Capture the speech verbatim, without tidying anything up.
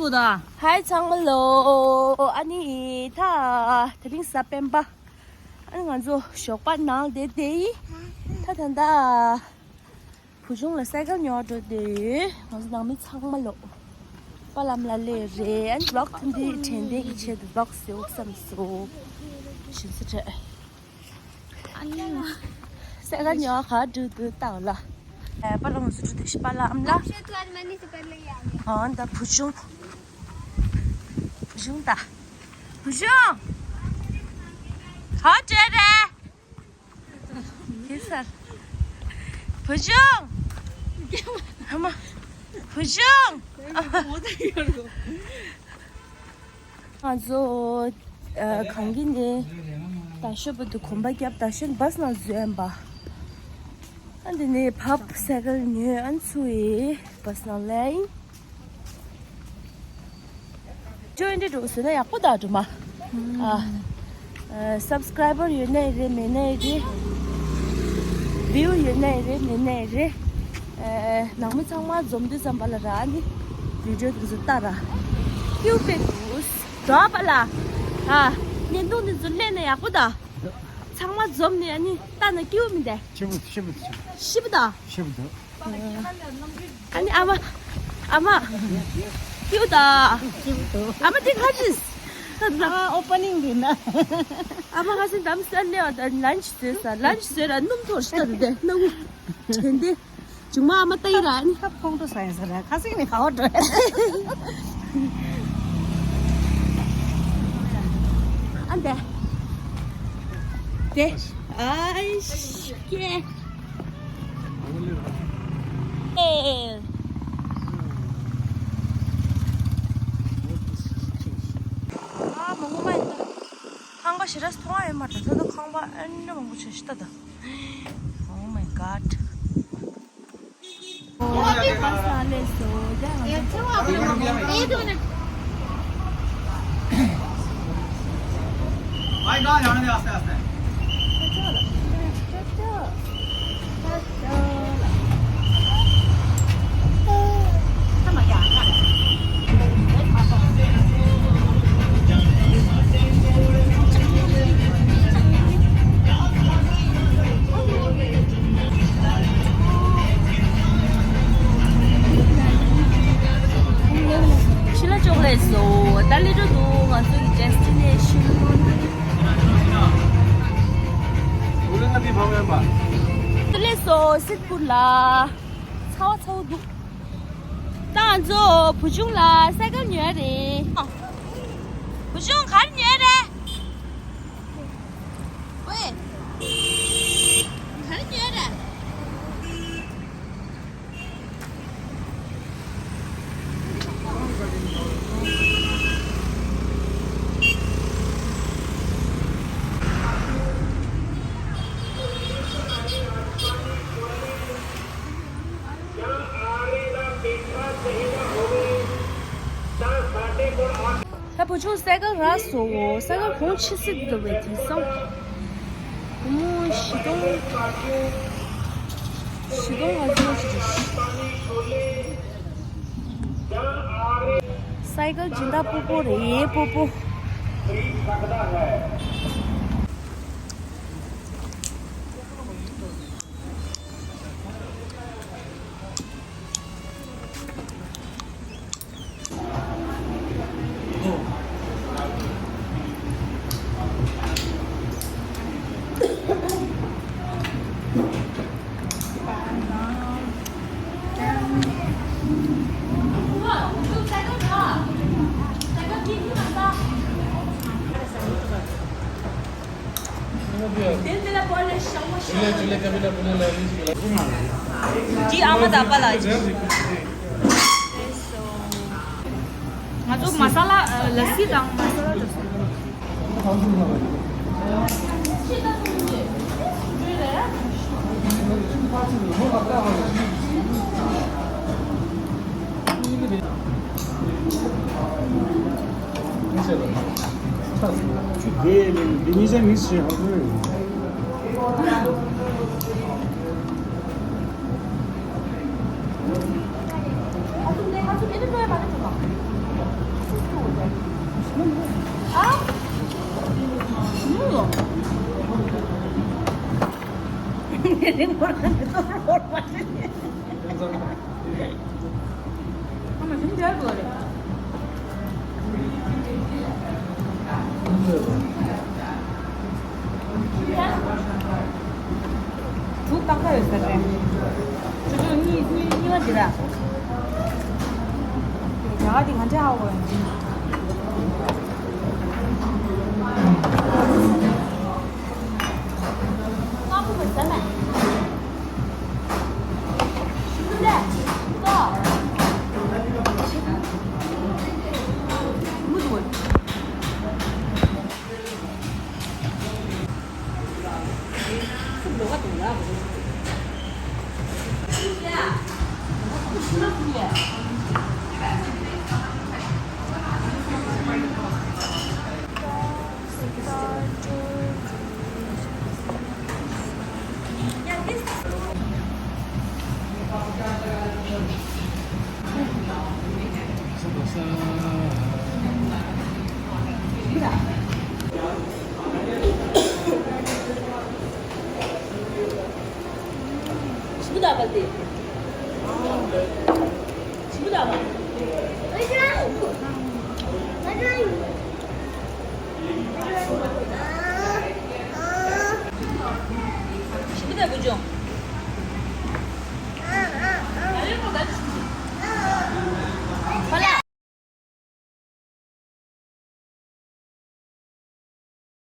ཧའི་ཚང་མ་ལོ། ཨ་ནི་ད་དེ་རིང་གཟའ་སྤེན་པ། ཨ་ནི་ང་ཚོ་ཞོགས་པ་ནང་བསྡད་དེ་ཡིན། ད་ད་ད་བུ་ཆུང་ལ་སའི་ཀལ་ཉོ་འགྲོ་དེ་ཡོད། ང་ཚོ་ནང་མི་ཚང་མ་ལོ། པ་ལམ་ལ་སླེབས་རེད། ཨ་ནི་ཝི་ལོག་ཐུང་འདི་དྲན་རྟེན་གྱི་ཆེད་དུ་ཝི་ལོག་བཟོ་བསམ་སོང་། ཞིམ་ས་རེད། ཨ་ལ་ལ། སའི་ཀལ་ཉོ་ག་འགྲོ་འདུག་ལྟ་ལ། ཨ་པ་ལ་ང་ཚོ་འགྲོ་དེ་ཤི་པ་ལ་ཨམ་ལ། ཨ་ད་བུ་ཆུང་། བུ་ཆུང་ད། བུ་ཆུང་། ག་འདྲ་རེད། ཁྱེད་ཚར། བུ་ཆུང་། ཨ་མ། བུ་ཆུང་། ང་ཚོ་ཨ་གངས་སྐྱིད་ནས་རྡ་ཤོད་བར་དུ་གོམ་པ་བརྒྱབ། རྡ་ཤོད་བྷ་སི་ནང་འཛུལ་ཡིན་པ། ཨ་འདི་ནས་ཕབ་སའི་ཀལ་ཉོས། ཨ་ཚུར་ཡི་བྷ་སི་ནང་སླེབས་ཡིན། ཇོ་ཨིན་འདྲ་འགྲོ་ཟེར་ན་ཡག་པོ་ད་འགྲོ་མ། ཨ། ཨ་སབ་སི་ཀ་རའི་བར་ཡོད་ནའི་རེད་མེད་ནའི་རེད། བིའུ་ཡོད་ནའི་རེད་མེད་ནའི་རེད། ཨ་ནང་མི་ཚང་མ་འཛོམས་དུས་ཙམ་པ་ལ་ར་ནི་བི་ཌིའོ་དེ་ཚོ་ལྟ་ར། ཀིའུ་པེ་ཏུས། འགྲོ་པ་ལ། ཨ། བརྙན་ཐུང་དེ་ཚོ་ལེན་ན་ཡག་པོ་ད། ཚང་མ་འཛོམས་ནས་ཨ་ནི་ལྟ་ན་སྐྱིད་པོ་མི་འདུག་ཤི་བོ་ཤི་བོ་ཤི་བོ་ཤི་བོ་དང་། ཤི་བོ་འདུག་ཨ་ནི་ཨ་མ། ཨ་མ། སྐྱིད་པོ་དང་། ཤི་བོ་འདུག་ཨ་མ་དེ་ཁ་ཅིག་ད་ད། ཨ་ཨོ་པ་ནིང་གི་ན། ཨ་མ་ཁ་སང་དམ་སར་སླེབས་པ་དང་ལན་ཆི་བཟོས་ས། ལན་ཆི་བཟོས་ར་སྣུམ་ཐོར་ཤི་ད་དེ་སྣ་བུ། དྲན་དེ། ཇུང་མ་ཨ་མ་ལྟ་ཡི་ར་ནི། ཁ་ཕོང་འགྲོ་ས་ཡིན་ས་ར། ཁ་སང་ནི་ག་བ་འགྲོ་ཡ། ཨ་འདས། དེ། ཨའི་ཤི་ཀེ། ཨེ། ཨ་མ་ངོ་མ་ཡིན་ད། ཁང་པ་ཞེ་དྲག་མཐོང་བ་ཡོད་མ་རེད། ད་ད་ཁང་པ་ཨེ་འདྲ་མང་པོ་ཆེ་ཤི་ད་ད། Oh my god. ཕྱི་ལ་ཅོག་ལེ་བཟོ། ད་ལི་འགྲོ་འདུག་ང་ཚོ་གི་ཌེ་སི་ཊི་ནེ་ཤན། ད་ལེ་བཟོ་སིད་པུར་ལ། ཚ་བ་ཚ་བོ་འདུག་ད་ང་ཚོ་བུ་ཆུང་ལ་སའི་ཀལ་ཉོས་རེད། བུ་ཆུང་ག་རེ་ཉོས་རེད། ཝེ། ག་རེ་ཉོས་རེད། ད་བུ་ཆུང་སའི་ཀལ་རག་སོང་། སའི་ཀལ་གོང་ཆེ་སྲིད་འདུག་པས་དེང་སང་། སྒོར་མོ་བཞི་སྟོང་། བཞི་སྟོང་ལྔ་བཅུ་ཞིག་རེད། སའི་ཀལ་སྦྱིན་བདག་སྤོ་སྤོ་རེད། སྤོ་སྤོ། འདི་ཨ་མ་དང་པ་ལགས། ང་ཚོ་མ་ས་ལ་ལ་སི་དང་མ་ས་ལ་འགྲོ་སོང་། འདི་གཉིས་ཆ་མིག་སི་བྱས་ཧ་གོ་ཡོད། དེ་མོར་གང་གི་ཏོག་རོར་མ་ཤེས། ཨ་མ་ཞིམ་རྒྱག་དགོས་རེད། དྲུག་ཏག་ཏག་ཡོད་ས་རེད། ཆུ་ཚོད་གཉིས་གཉིས་གཉིས་པ་འདི་ར། ཡ་ག་འདི་ག་འདྲ་ཧ་གོ་ཡོད། ཞིམ་པོ་དང་བུ་ཆུང་།